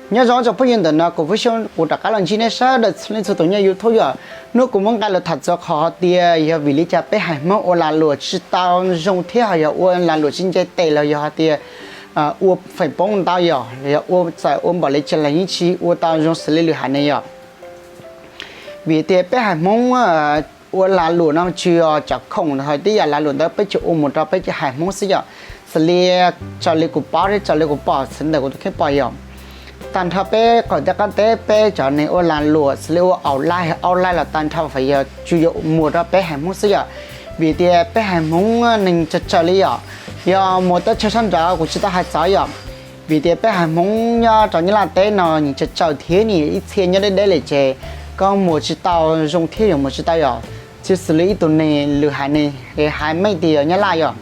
Nyob zoo tsoom phooj ywg, ntawm no kuv Fuj Xyooj kuv rov qab los ntsib nej sawv daws txhua leej txhua tus nyob YouTube yom. Hnub no kuv muab nqa los tham txog qhov hais tias yog vim li cas peb haiv Hmoob ua lag luam tsis tau zoo thiab ho yog ua lag luam tsis nce tes los yog hais tias ua feem poob ntau yom, los yog ua txawm ua npaum li cas los yeej tsis ua tau zoo xws li lwm haiv neeg yom. Vim tias peb haiv Hmoob ua lag luam no tsuas yog cov khoom ho tej yam lag luam ntawd peb tsuas ua mus rau peb cov haiv Hmoob xwb yom. Xws li raws li kuv paub thiab raws li kuv pom xws ntawm kuv tus kheej pom yom, tag nrho peb qaum teb qab teb peb cov neeg ua lag luam xws li ua aum laij aub laij los tag nrho feem yog tsuas yog mus rau peb haiv Hmoob xwb yom. Vim tias peb haiv Hmoob neeg tsawg tsawg li yom, yog mus teb chaws sab nraud kuv tsis tau hais txog yom. Vim tias peb haiv Hmoob nyob rau Nyab Laj teb no nws tsawg tsawg thiab nws ib txhia nyob deb deb li ces koj mus tsis tau zoo thiab yuav mus tsis tau yom. Tsis xws li ib tug neeg lwm haiv neeg hais meej tias yog Nyab Laj yom.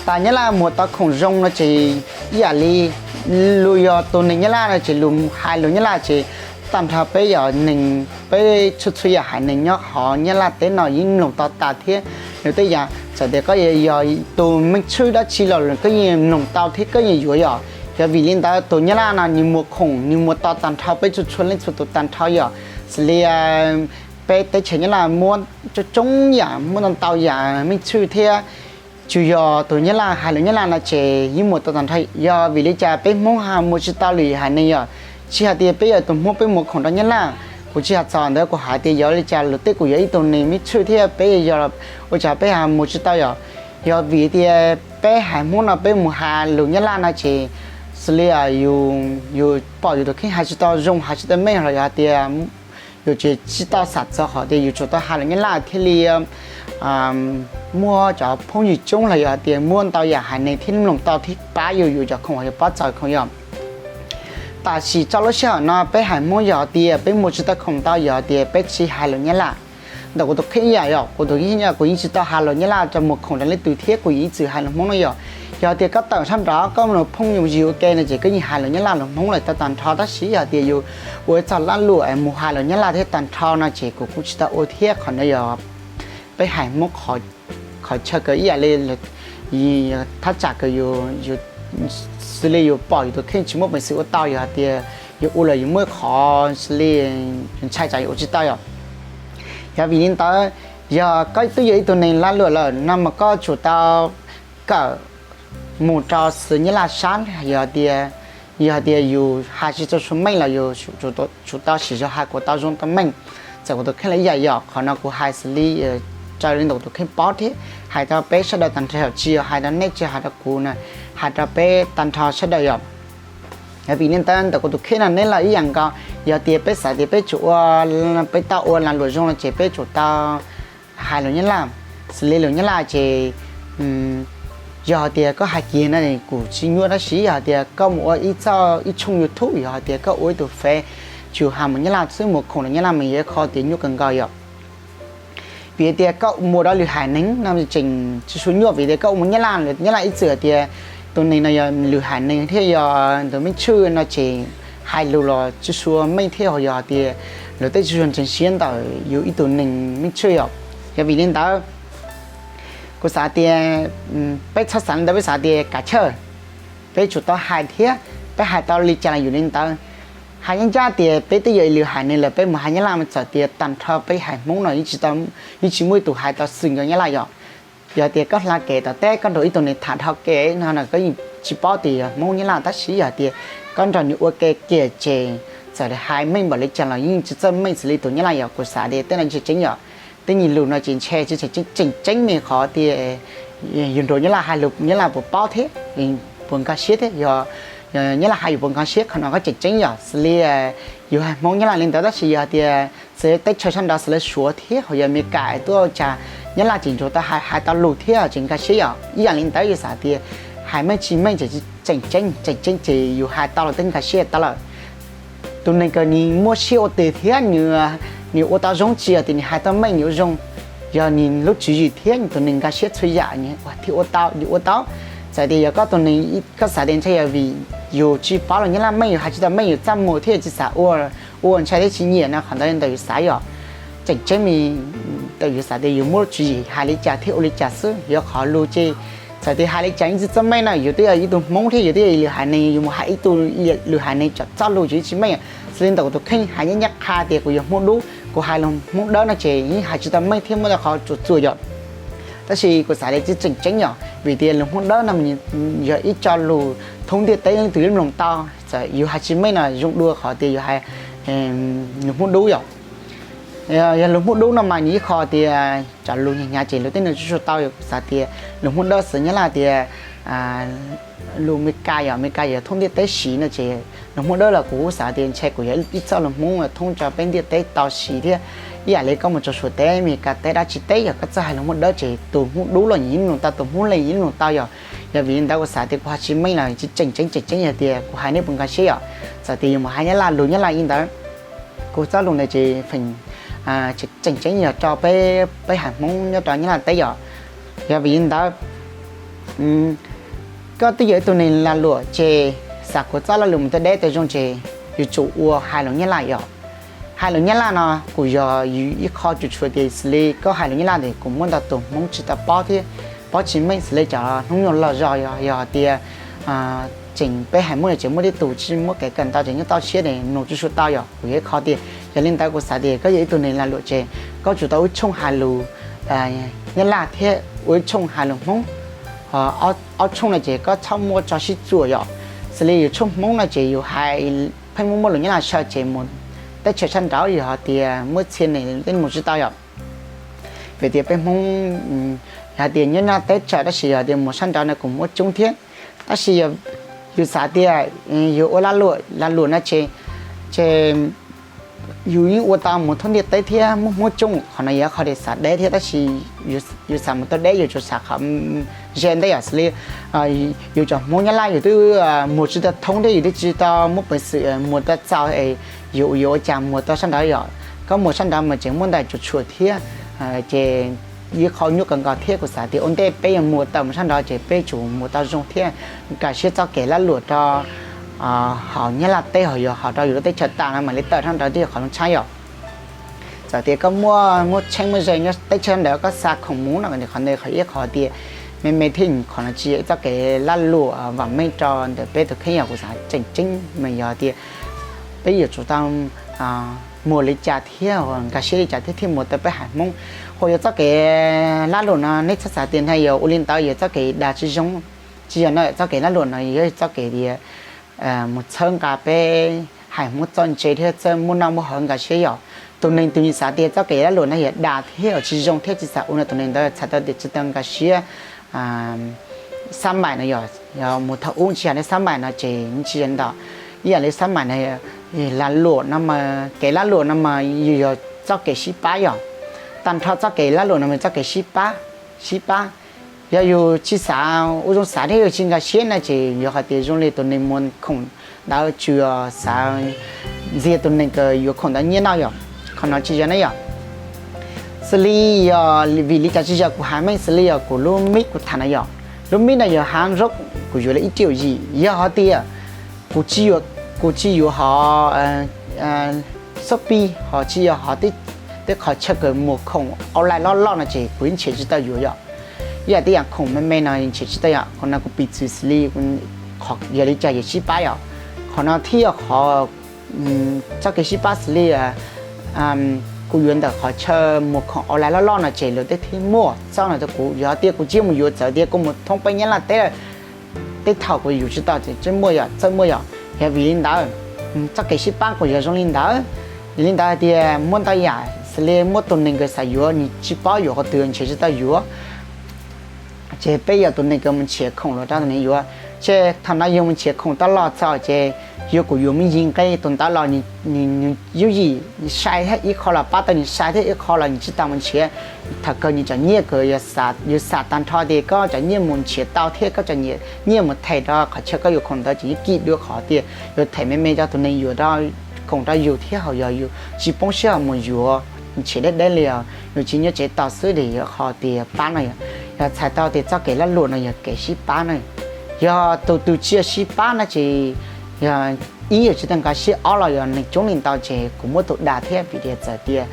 Tas Nyab Laj mus tau khoom zoo no ces ib yam li luag yog tus neeg Nyab Laj no ces luag hais lus Nyab Laj ces tag nrho peb yog neeg peb txhua txhua yam haiv neeg nyob hauv Nyab Laj teb no yeej mloog tau tas thiab. Nws tej yam txawm tias koj yog tus Meej Tshwj dab tsi los koj yeej mloog tau thiab koj yeej yuav yom. Yog vim li ntawd tus Nyab Laj no nws muag khoom nws muag tau tag nrho peb txhua txhua leej txhua tus tag nrho yom. Xws li peb teb chaws Nyab Laj muab coob coob yam muab ntau ntau yam Meej Tshwj thiab tsuas yog tus Nyab Laj hais lus Nyab Laj no ces yeej muag tau tag nrho. Yog vim li cas peb Hmoob ho mus tsis tau lwm haiv neeg yom? Tsis hais tias peb yog tus Hmoob peb muag khoom rau Nyab Laj, kuv tsis hais txog ntawd, kuv hais tias yog li cas lus tej kuv yog ib tug neeg Meej Tshwj thiab peb yog ua cas peb ho mus tsis tau yom? Yog vim tias peb haiv Hmoob no peb mus hais lus Nyab Laj no ces xws li yus pom yus tus kheej hais tsis tau zoo hais tsis tau meej los yog hais tias yus tsis tsis tau xam txog qhov tias yus tsuas tau hais lus Nyab Laj thiaj li muaj cov phooj ywg coob los yog hais tias muaj ntau yam haiv neeg thiaj mloog tau thiab pab yus yuav cov khoom uas yus pab txog khoom yom. Tam sim txog lub sij hawm no peb haiv Hmoob yog tias peb muag tsis tau khoom ntau yog tias peb tsis hais lus Nyab Laj. Ntawm kuv tus kheej ib yam yom, kuv tus kheej kuv yeej tsis tau hais lus Nyab Laj rau muag khoom rau leej twg thiab kuv yeej ib txwm hais lus Hmoob no yom. Yog tias koj tawm sab nraud koj mus phooj ywg ua ke no ces koj yeej hais lus Nyab Laj lus Hmoob lawm tau tag nrho, tab sis yog tias yus ua txog lag luam mus hais lus Nyab Laj thiab tag nrho no ces kuv kuj tsis tau ua thiab. Qhov no yog peb haiv Hmoob qhov chaw kawg ib yam li thaj tsam kawg yus xws li yus pom yus tus kheej tsis muaj peev xwm ua tau yog hais tias yus ua los yus muaj qhov xws li yus ntshai tsam yus ua tsis tau yom. Yog vim li ntawd, yog koj twb yog ib tug neeg lag luam lawm no mas koj tsum tau kawm mus rau xwm Nyab Laj sab. Yog tias, yog tias yus hais tsis tau tshua meej los yus tsum tau sim zog hais kom tau zoo tau meej. Txawm kuv tus kheej los ib yam yom, qhov no kuv hais xws li raws li ntawm kuv tus kheej paub thiab hais rau peb sawv daws tag nrho, tsis yog hais rau nej, tsis hais rau kuv na, hais rau peb tag nrho sawv daws yom. Yog vim li ntawd ntawm kuv tus kheej no neb los ib yam nkaus, yog tias peb xav tias peb tsum ua, peb tau ua lag luam zoo no ces peb tsum tau hais lus Nyab Laj. Xws li lus Nyab Laj ces yog tias koj hais kiag no kuj tsis nyuaj, tab sis yog tias koj mus ua ib txoj ib tshooj YouTube, yog tias koj ua ib tug Face, tsuas hais mus Nyab Laj xwb, mus khoom rau Nyab Laj mas yog ib qho tias nyuaj kawg nkaus yom. Vim tias koj mus rau lwm haiv neeg no tseem tsis tshua nyuaj, vim tias koj mus Nyab Laj, Nyab Laj ib txwm hais tias tus neeg no yog lwm haiv neeg thiab yog tus Meej Tshwj no ces hais lus los tsis tshua meej thiab, ho yog tias luag tej tsis tshua ntseeg siab ntawm yus ib tug neeg Meej Tshwj yom. Yog vim li ntawd, kuv xav tias peb txhob xav li ntawd, peb xav tias kav chawj, peb tsum tau hais thiab peb hais tau li cas los yus li ntawd. Hais ncaj ncaj tias peb twb yog ib lwm haiv neeg lawm, peb mus hais Nyab Laj mas txawm tias tag nrho peb haiv Hmoob no yeej tsis muaj ib tug hais tau xwm nkaus Nyab Laj yom. Yog tias koj hla kev tom teb koj nrog ib tug neeg tham dhau kev no koj yeej tsis paub tias yog Hmoob Nyab Laj, tab sis yog tias koj nrog nws ua ke kiag ces txawm hais meej npaum li cas los yeej tsis txawj meej xws li tus Nyab Laj yom. Kuv xav tias tej no tseem ceeb yom. Tej nyuag lus no ces ntshe tseem tseeb me qhov tias yus nrog Nyab Laj hais lus Nyab Laj puas paub thiab puas nkag siab thiab, yog Nyab Laj hais yus puas nkag siab, qhov no koj tseem ceeb yom. Xws li yus hais Hmoob Nyab Laj li ntawd, tab sis yog tias xws li teb chaws sab nraud xws li Suav thiab ho yog Amelikas tuaj cas Nyab Laj tseem ntsuag tau hais, hais tau lus thiab tseem nkag siab yom. Ib yam li ntawd yus xav tias hais meej tsis meej ces tseem ceeb, tseem ceeb ces yus hais tau los twb nkag siab tau lawm. Tus neeg kawg nws muaj siab ua twg thiab nws ua tau zoo tsis yog tias nws hais tau meej nws ua zoo, yog nws lub tswv yim thiab tus neeg nkag siab txhua yam thiaj ua tau, nws ua tau. Txawm tias yog koj tus neeg, koj xav tias ntshai yog vim yus tsis paub los Nyab Laj meej, yus hais tsis tau meej, yus txaj muag thiab yus tsis xav ua, ua ntshai thiab tsis nyiam no, qhov ntawd ntawm yus xav yom. Tseem ceeb ntawm yus xav tias yus muaj lub tswv yim hais li cas thiab ua li cas xwb, yog qhov lus ces Txawm tias hais li cas yeej tsis txawj meej na, yus twb yog ib tug Hmoob thiab yus twb yog ib lwm haiv neeg, yus mus hais ib tug lwm haiv neeg txom txom lus ces yeej tsis meej. Xws li ntawm kuv tus kheej hais nyab nyab qha tias kuv yog Hmoob dub, kuv hais lus Hmoob dawb no ces yeej hais tsis tau meej thiab muaj ntau qhov tsuam txuam yom. Tab sis kuv xav tias tseem tseem ceeb yom, vim tias lus Hmoob dawb no yog ib co lus thoob ntiaj teb leej twg yeej mloog tau. Txawm yus hais tsis meej no zoo dua qhov tias yus hais lus Hmoob dub yom. Yog lus Hmoob dub no mas nws ib qho tias cov lus hnyav hnyav ces luag tej neeg tsis tshua tau yom. Kuv xav tias lus Hmoob dawb xws Nyab Laj tias lus Amelikas yom, Amelikas yog thoob ntiaj teb siv no ces lus Hmoob dawb los kuv xav tias ntshe kuv yog ib txoj lus Hmoob thoob rau peb ntiaj teb tau siv thiab. Ib yam li koj mus rau Suav teb, Amelikas teb, dab tsi teb yog koj txawj hais lus Hmoob dawb ces tus Hmoob dub los nws yeej mloog tau, tus Hmoob leej yeej mloog tau yom. Yog vim li ntawd kuv xav tias kuv hais tsis meej los tsis tseem tseeb, tseem ceeb yog tias kuv hais nej puas nkag siab yom. Txawm tias yus mus hais Nyab Laj lus Nyab Laj li ntawd, kuv txoj lus ntawd ces feem tseem ceeb yog rau peb, peb haiv Hmoob nyob rau Nyab Laj teb yom. Yog vim li ntawd koj twb yog ib tug neeg lag luam ces xav kuv txoj lag luam mus tau deb tau zoo ces yuav tsum ua hais lus Nyab Laj yom. Hais lus Nyab Laj no kuj yog yus ib qho tsuas tshuav tias xws li koj hais lus Nyab Laj ntawd kuj muaj ntau tus Hmoob tsis tau paub thiab paub tsis meej. Xws li cov hnub nyoog loj zog yog, yog hais tias tseem peb haiv Hmoob no ces muaj tej tus tsis muaj kev kawm ntau ces nyob toj siab ces nws tsis tshua tau yom. Kuj yog ib qho tias yog li ntawd kuv xav tias koj yog ib tug neeg lag luam ces koj tsum tau ua ib tshooj hais lus Nyab Laj thiab ua ib tshooj hais lus Hmoob, ob tshooj no ces koj txhob muab tso sib txuas yom. Xws li yus tshooj Hmoob no ces yus hais pheej muaj muaj lus Nyab Laj saw ces mus teb chaws sab nraud yog hais tias muaj txhia neeg tej mus tsis tau yom. Vim tias peb Hmoob yog hais tias nyob nyob teb chaws tab sis yog hais tias mus sab nraud no kuj muaj coob thiab. Tab sis yus xav tias yus ua lag luam, lag luam no ces, ces yus yeej ua tau mus thoob ntiaj teb thiab muaj Hmoob coob. Qhov no yog qhov tias xav deb thiab tab sis yus xav mus tau deb yus tsuas xav qhov ze ntej yom. Xws li yus cov Hmoob Nyab Laj yus twb mus tsis tau thoob thiab yus twb tsis tau muaj peev xwm mus tau txaus es yus, yus ua cas mus tau sab nraud yom. Koj mus sab nraud mas tseem muaj ntau tsuas tshuam thiab ces ib qho nyuaj kawg nkaus thiab kuv xav tias ua ntej peb yuav mus tau mus sab nraud ces peb tsum mus tau zoo thiab nkag siab txoj kev lag luam rau hauv Nyab Laj teb, hos yog hos rau yus lub teb chaws tas no mam li tawm sab nraud twb yog qhov zoo tshaj yom. Txawm tias koj muaj, muaj tsheb muaj ze nyob teb chaws ntawd koj xa khoom mus no qhov ntawd qhov ib qho tias me me thiab qhov no tsis yog ib txoj kev lag luam vam meej rau ntawm peb tus kheej yom. Kuv xav tseem ceeb mas yog tias peb yuav tsum tau mus li cas thiab nkag siab li cas thiab thiaj mus tau peb haiv Hmoob. Hos yog txoj kev lag luam no nej txhob xav tias na yog ua li ntawd yog txoj kev dag tsis zoo, tsis yog no. Txoj kev lag luam no yog txoj kev tias mus txhawb nqa peb haiv Hmoob txoj ntse thiab txawj muaj noj muaj haus nkag siab yom. Tus neeg twg xav tias txoj kev lag luam no yog dag thiab tsis zoo thiab tsis xav ua no tus neeg ntawd txhais tau tias tsis tau nkag siab xab maim no yom. Yog mus thaum ub tsis yog li xab maim no ces tsis yog ntawd. Ib yam li xab maim no lag luam no mas, kev lag luam no mas yog txoj kev sib pab yom. Tag nrho txoj kev lag luam no mas txoj kev sib pab, sib pab. Yog yus tsis xav ua zoo xav thiab yus tsis nkag siab na ces yog hais tias zoo li tus neeg muag khoom ntawd tsuas xav ntxias tus neeg kws yuav khoom ntawd nyiaj noj yom. Qhov no tsis yog na yom. Xws li yog vim li cas tsis yog kuv hais meej, xws li yog kuv lub mib kuv tham no yom. Lub mib no yog hab zoo, kuv yuav li ib triệu yim. Yog hais tias kuv tsis yuav, kuv tsis yuav hov Shopee hos tsis yog hov tej qhov chaw kws muag khoom online loj loj no ces kuv yeej nrhiav tsis tau yuav yom. Ib yam tej yam khoom me me no nrhiav tsis tau yom. Qhov no kuv piv txwv xws li yog li cas yog sib pab yom. Qhov no thiaj yog qhov txoj kev sib pab xws li kuv yuav ntawm qhov chaw muag khoom online loj loj no ces lawv tej thiaj muaj txoj no rau kuv. Yog tias kuv tsis mus yuav, txawm tias kuv mus thoob peb Nyab Laj teb lawm, tej thaum kuv yuav tsis tau ces txawj muaj yom, txawj muaj yom. Yog vim li ntawd txoj kev sib pab kuj yog zoo li ntawd. Vim li ntawd hais tias muaj ntau yam xws li muaj tus neeg kws xav yuav nws tsis paub yuav qhov twg nrhiav tsis tau yuav, ces peb yog tus neeg kws mus nrhiav khoom los rau tus neeg yuav. Ces thaum no yus mus nrhiav khoom tau los txog ces yus kuj yuav me ntsis nqe tus ntawd los nws yooj yim sai thiab ib qho los pab tau nws sai thiab ib qho los nws tsis tas mus nrhiav. Thaum kawg nws cov nyiaj kws yus xav tag nrho tias koj cov nyiaj mus nrhiav tau thiab koj cov nyiaj mus them rau qhov chaw koj yuav khoom ntawd ces yeej kim dua qhov tias yuav them me me rau tus neeg yuav khoom rau yus thiab hos yog yus tsis poob siab mus yuav nrhiav deb deb li os, yus tsis nyob tsev tos xwb ces yog qhov tias pab no yom. Yog txhais tau tias txoj kev lag luam no yog kev sib pab na. Yog tus twg tsis yog sib pab no ces yog ib yog tsis tau nkag siab, ob los yog neeg coob li ntau ces kuv muab tus dag thiab vim tias txawm tias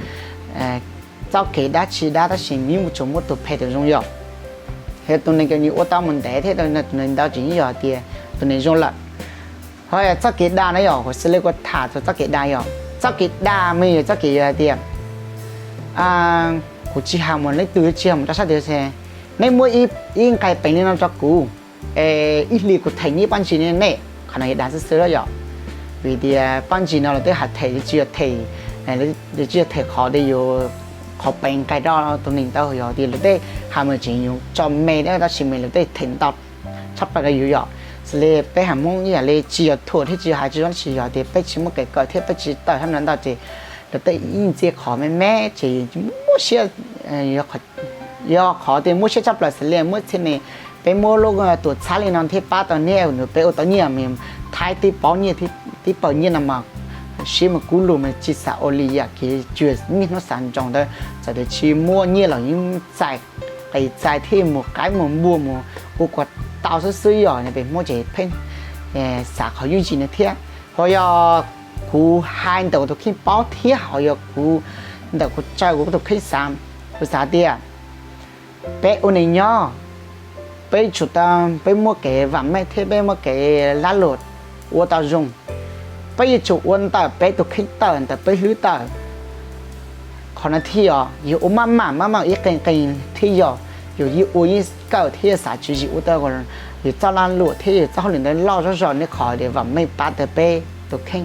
txoj kev dab tsis dab tab sis nws mus tsuas muab tus phem tus zoo yom. Yog tus neeg uas nws ua tau mus ntev thiab tus neeg ntawd tseem yog tias tus neeg zoo lawm. Ho yog txoj kev dag na yog, kuv xav li kuv tham txog txoj kev dag yog, txoj kev dag mas yog txoj kev yog hais tias, kuv tsis hais mus leej twg, tsis hais mus rau sab twg, neb muab ib nqai peev li no rau kuv, ib hlis kuv them nyiaj pab ntsis nej, qhov no yog dag xwb xwb yom. Vim tias pab ntsis no lawv tej hais them tsis yog them, tsis yog them qhov tias yus qhov peev nqai rau tus neeg ntawd, yog tias lawv tej hais mus tseem yus tso me, tab sis mas lawv tej them ntau tshaj plaws rau yus yom. Xws li peb haiv Hmoob ib yam li tsis yog thuam thiab tsis yog hais tsis zoo, tab sis yog tias peb tsis muaj kev kawm thiab peb tsis tawm hab no ntau ces lawv tej ib ntxias qhov me me ces muab siab, yog qhov tias muab siab tshaj plaws xws li muab txhia ne, peb muab lub tuam txhab li no thiaj pab tau neb, peb ua tau nyiaj mas thaib tib paub nyiaj, tib paub nyiaj no mas siab mas kub lug mas tsis xav ua li yam kev cua niaj hnub xav nroo ntawd, txawm tias tsis muaj nyiaj los yeej txais qis txais thiaj mus qaib mus npua mus ua kom tau xwb xwb yom, peb Hmoob ces pheej xav qhov yooj yim no thiab. Ho yog kuv hais ntawm kuv tus kheej paub thiab ho yog kuv ntawm kuv tsaw kuv tus kheej xav, kuv xav tias peb ua neeg nyob, peb tsum tau, peb muaj kev vam meej thiab peb muaj kev lag luam ua tau zoo. Peb yuav tsum ua ntawm peb tus kheej tawm, ntawm peb hlwb tawm. Qhov no thiaj yog yus ua maj mam maj mam ib qee qee thiaj yog yus yeej ua yeej kawm thiaj xav tswv yim ua tau yus txoj lag luam thiab yus txoj hauj lwm ntawd loj zog zog li qhov tias vam meej pab tau peb tus kheej.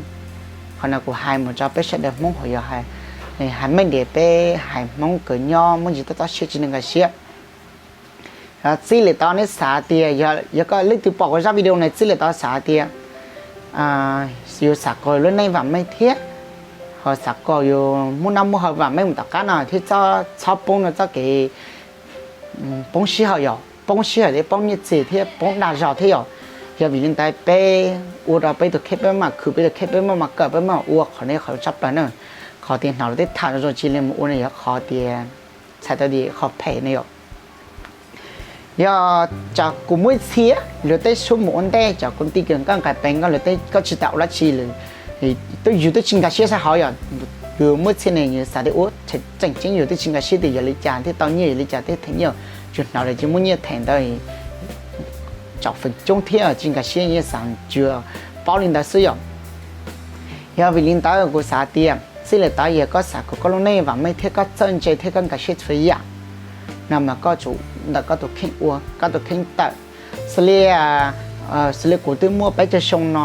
Qhov no kuv hais mus rau peb sawv daws Hmoob ho yog hais meej tias peb haiv Hmoob kawm nyob muaj ntsis toj txoj siab tsis nkag siab. Txij li tod neb xav tias yog koj leej twg pom kuv zaj video no txij li tod xav tias yus xav kom lub neej vam meej thiab ho xav kom yus muaj noj muaj haus vam meej mus tom qab no thiab txhob poob rau txoj kev poob sij hawm yom, poob sij hawm thiab poob nyiaj txiag thiab poob dag zog thiab yom. Yog vim li ntawd peb ua rau peb tus kheej, peb mam khwv peb tus kheej, peb mam kawm, peb mam ua qhov no qhov tshaj plaws na. Qhov tias hnov lawv tej tham zoo zoo tsis li mus ua no yog qhov tias txhais tau tias qhov phem ne yom. Yog tsam kuv muaj ib txhia luag tej sub mus ua ntej, tsam kuv ti kws nkauj nqais peev nkauj luag tej, koj tsis tas ua dab tsi lawm, yus twb tsis nkag siab sab hauv yom. Yus muaj txhia ne yus xav tias ua tseem ceeb yus twb tsis nkag siab tias yog li cas thiaj tau nyiaj, yog li cas thiaj them nyiaj, tsuas hnov lawv tsis muaj nyiaj them ntawd, tsom feem coob thiab tsis nkag siab, yeej xav tsuas paub li ntawd xwb yom. Yog vim li ntawd kuv xav tias txij li tod yog koj xav kom koj lub neej vam meej thiab koj txawj ntse thiab koj nkag siab txhua yam no mas koj tsum ntawm koj tus kheej ua, koj tus kheej tawm. Xws li, xws li kuv twb muaj peb caug xyoo no,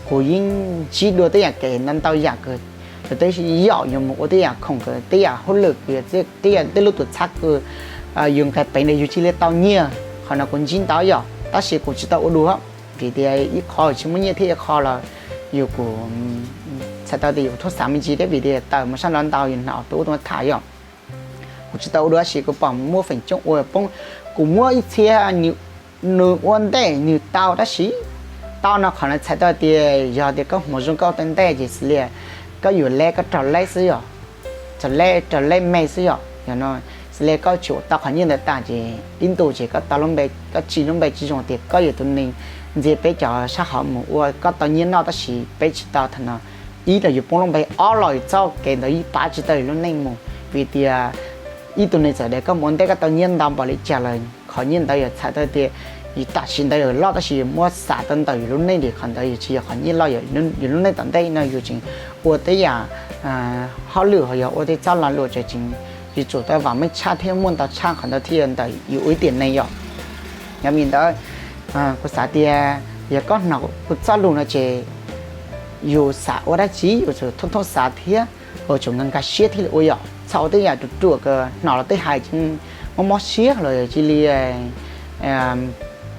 kuv yeej ntsib dua tej yam kev ntau ntau yam kws lawv twb yaum yus mus ua tej yam khoom, kws tej yam hauj lwm, kws tej yam tej lub tuam txhab kws yus nqis peev ntawd yus cia li tau nyiaj, qhov no kuv ntsib ntau yom, tab sis kuv tsis tau ua dua. Vim tias ib qho tsis muaj nyiaj thiab ib qho los yus kuj txhais tau tias yus thooj xav me ntsis thiab vim tias tawm mus sab nraud ntau yus hnov tus ub tus no tham yom. Kuv tsis tau ua dua tab sis kuv pom muaj feem coob ua poob. Kuv muab ib txhia nws ua ntej nws tau tab sis tau no qhov no txhais tau tias yog tias koj hmoov zoo koj ua tau ntej ces xws li koj yuav leb koj raug leb xwb yom, raug leb raug leb me xwb yom. Yog no xws li koj tsuas tau qhov nyiaj ntawd tas ces ib ntus ces koj tau lub npe, koj tsis lub npe tsis zoo tias koj yog tus neeg ntxias peb cov sab hauv mus ua koj tau nyiaj noj tab sis peb tsis tau. Thaum no ib los yus poob lub npe, ob los yus txoj kev ntawd yeej pab tsis tau yus lub neej mus. Vim tias ib tug neeg txawm tias koj mus ua ntej koj tau nyiaj ntau npaum li cas los qhov nyiaj ntawd yog txhais tau tias yus tam sim ntawd yog loj tab sis yus muab xav tau ntawm yus lub neej ces qhov ntawd yus tsis yog qhov nyiaj loj, yus lub neej tom ntej no yus tseem ua tej yam hauj lwm ho yog ua tej txoj lag luam tseem yus tsum tau vam meej tshaj thiab muaj ntau tshaj qhov ntawd thiaj yog ntawm yus ua ib tiam neeg yom. Yog vim ntawd kuv xav tias yog koj hnov kuv txoj lus no ces yus xav ua dab tsi yus tsum thooj thooj xav thiab ua tsum nkag nkag siab thiaj li ua yom. Txhob ua tej yam ruam ruam kws hnov los tej hais ces mob mob siab los cia li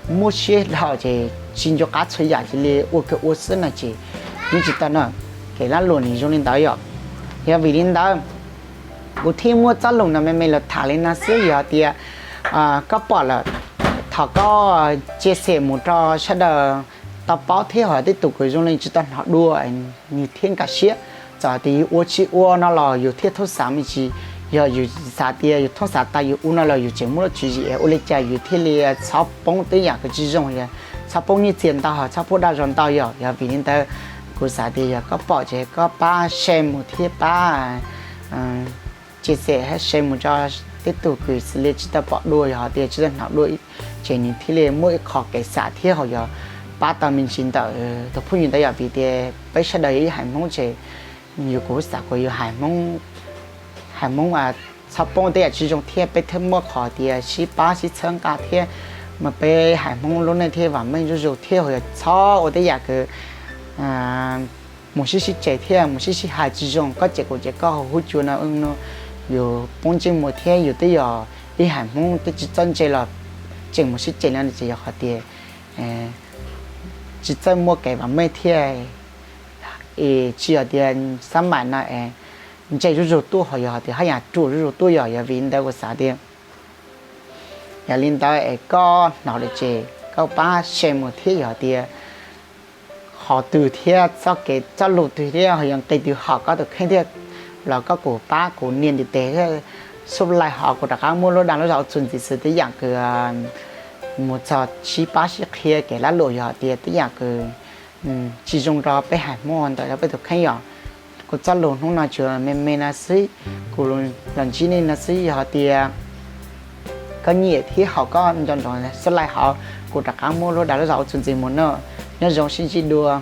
muaj siab dhau ces tsis nco qab txhua yam cia li ua kawg ua xwb no ces yeej tsis tau na. Kev lag luam nws zoo li ntawd yom. Yog vim li ntawd kuv thiaj muab txoj lus no me me los tham li no xwb. Yog tias koj pom lawm, thov koj share mus rau sawv daws tau paub thiab ho tej tus kws zoo li tsis tau hnov dua nws thiaj nkag siab. Txawm tias yus ua tsis ua no los yus thiaj thooj xav me ntsis. Yog yus xav tias yus thooj xav tas yus ua no los yus tseem muaj lub tswv yim ua li cas yus thiaj li txhob poob tej yam kws tsis zoo, txhob poob nyiaj txiag ntau, txhob poob dag zog ntau yom. Yog vim li ntawd kuv xav tias yog koj pom ces koj pab share mus thiab pab share, share mus rau tej tug kws xws li tsis tau pom dua, yog hais tias tsis tau hnov dua, ces nws thiaj li muaj ib qho kev xav thiab ho yog pab tau me ntsis ntawm tus phooj ywg ntawd. Yog vim tias peb sawv daws yog ib haiv Hmoob ces yus kuv xav kom yus haiv Hmoob, haiv Hmoob txhob poob tej yam tsis zoo thiab peb thiaj muaj qhov tias sib pab sib txhawb nqa thiab, mas peb haiv Hmoob lub neej thiaj vam meej zuj zus thiab ho yog txhob ua tej yam kws mus sib sib cem thiab mus sib sib hais tsis zoo, koj cem kuv ces koj hu huv cua no no, yus poob ntsej muag thiab yus twb yog ib haiv Hmoob twb tsis txawj ntse los tseem mus sib cem no ces yog hais tias tsis txawj muaj kev vam meej thiab. Es tsis yog tias xab maim no es ntse zuj zus tuaj ho yog hais tias haj yam ruam zuj zus tuaj, yog, yog vim ntawd kuv xav tias yog li ntawd es koj hnov lawm ces koj pab share mus thiab, yog tias qhov twg thiab txoj kev txoj lus twg thiab ho yog nqe twg haum koj tus kheej thiab los koj kuj pab kuv nias ntiv tes thiab subscribe ho kuv rov qab muab lub dag lub zog ua txuas ntxiv xwb. Tej yam kws mus txog sib pab sib qhia kev lag luam yog hais tias tej yam kws tsis zoo rau peb haiv Hmoob ntawm peb tus kheej yom. Kuv txoj lus hnub no tsuas me me no xwb, kuv los ntsib nej no xwb. Yog hais tias koj nyiam thiab haum koj nco ntsoov subscribe ho kuv rov qab muab lub dag lub zog ua txuas ntxiv mus na. Nyob zoo, sib ntsib dua.